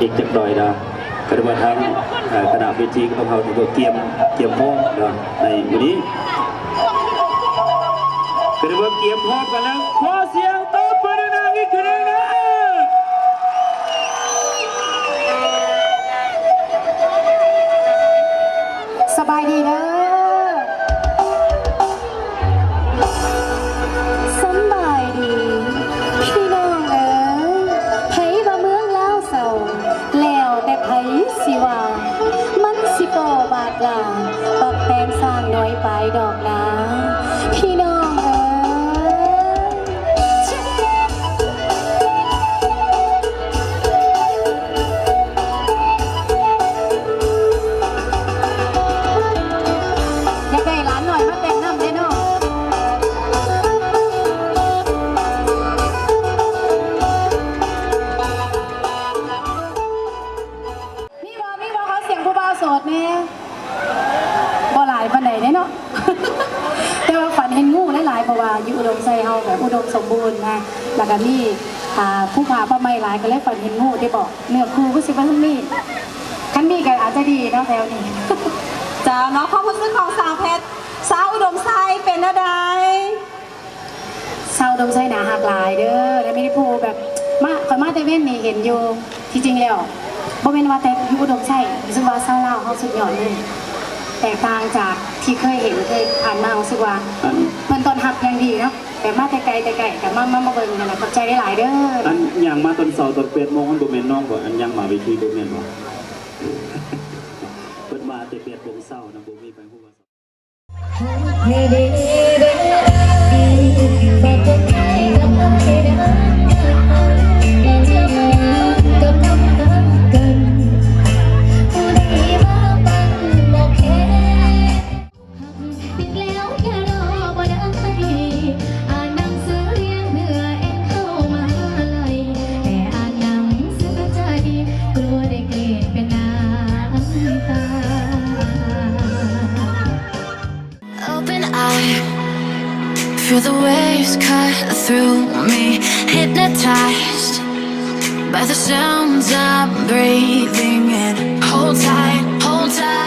ອີກຈັກໜ້ອຍເນາະ ກໍຖືວ່າທາງ ເອີ ຄະນະເວທີຂອງເຮົາຖືວ່າກຽມ ກຽມພ້ອມເນາະ ໃນມື້ນີ້ ກໍຖືວ່າກຽມພ້ອມກັນແລ້ວ ຂໍສຽງຕົບມືດັງໆອີກເທື່ອໜຶ່ງເດີ. ສະບາຍດີເດີ ສຳບາຍດີ ພີ່ນ້ອງເອີຍ ໃຜວ່າເມືອງລາວເສົ້າ ແລ້ວແຕ່ໃຜຊິວ່າ ມັນຊິບໍ່ບາດຫຼາ ບັກແຕງສ້າງໜ້ອຍປາຍດອກນາ ພີ່ນ້ອງເອີຍ. ຢາກໄດ້ຫຼານນ້ອຍມາເຕັ້ນນຳເດ້ເນາະ. ມີບໍ່ ມີບໍ່ ຂໍສຽງຜູ້ບ່າວໂສດແດ່? ບໍ່ຫຼາຍປານໃດເດ້ເນາະ ແຕ່ວ່າຝັນເຫັນງູຫຼາຍໆ ເພາະວ່າຢູ່ອຸດົມໄຊເຮົາແບບອຸດົມສົມບູນນະ ແລ້ວກໍມີ ອ່າ ພູຜາປ່າໄມ້ຫຼາຍ ກໍເລີຍຝັນເຫັນງູ ແຕ່ບໍ່ເນື້ອຄູ່ຄືຊິບໍ່ທັນມີ ຄັນມີກໍອາດຈະດີເນາະແຖວນີ້. ເຈົ້າເນາະ ຄວາມຮູ້ສຶກຂອງສາວເພັດ ຊາວອຸດົມໄຊເປັນແນວໃດ? ຊາວອຸດົມໄຊໜ້າຮັກຫຼາຍເດີ ແລ້ວມີຜູ້ແບບ ມາ ຂ້ອຍມາແຕ່ເວັນນີ້ເຫັນຢູ່ ທີ່ຈິງແລ້ວບໍ່ແມ່ນວ່າແຕ່ຢູ່ອຸດົມໄຊ ຮູ້ສຶກວ່າຊາວລາວເຮົາສຸດຍອດເລີຍ ແຕກຕ່າງຈາກທີ່ເຄີຍເຫັນ ເຄີຍຜ່ານມາ ຮູ້ສຶກວ່າ ອັນ ເພິ່ນຕ້ອນຮັບຢ່າງດີເນາະ ແບບມາແຕ່ໄກແຕ່ໄກກໍມາ ມາ ມາເບິ່ງຫັ້ນນະ ຂອບໃຈຫຼາຍໆເດີ. ອັນຍ່າງມາຕອນເຊົ້າຕອນແປດໂມງ ມັນບໍ່ແມ່ນນ້ອງບໍ່? ອັນຍ່າງມາເວທີບໍ່ແມ່ນບໍ່? ເພິ່ນມາແຕ່ແປດໂມງເຊົ້ານະ ບໍ່ມີໃຜຮູ້ວ່າ Open eye, feel the waves cut through me. Hypnotized by the sounds I'm breathing in. Hold tight, hold tight.